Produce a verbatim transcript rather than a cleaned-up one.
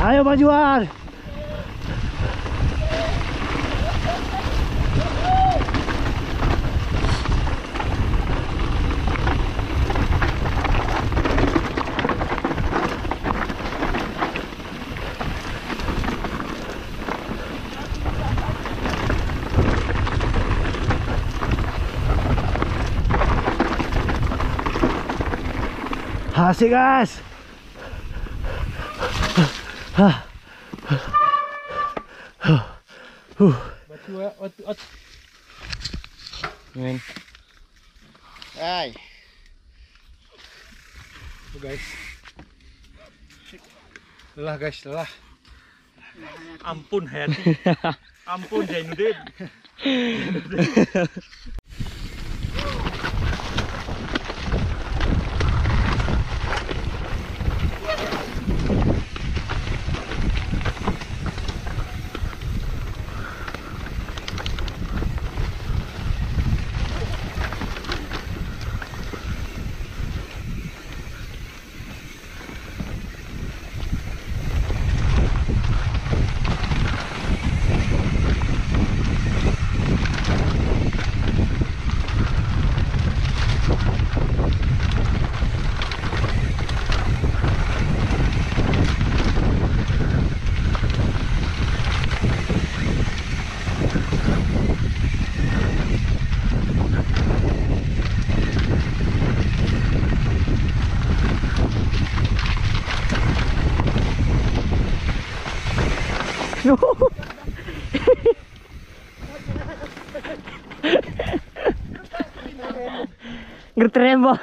Ayo, maju, Wan. Asik, guys. Hah. Huh. Batu, ah, batu, ah. Men. Hai. Tuh, guys. Lelah, guys, lelah. Ampun, Hayati. Ampun, Zainuddin. Geutreun boh.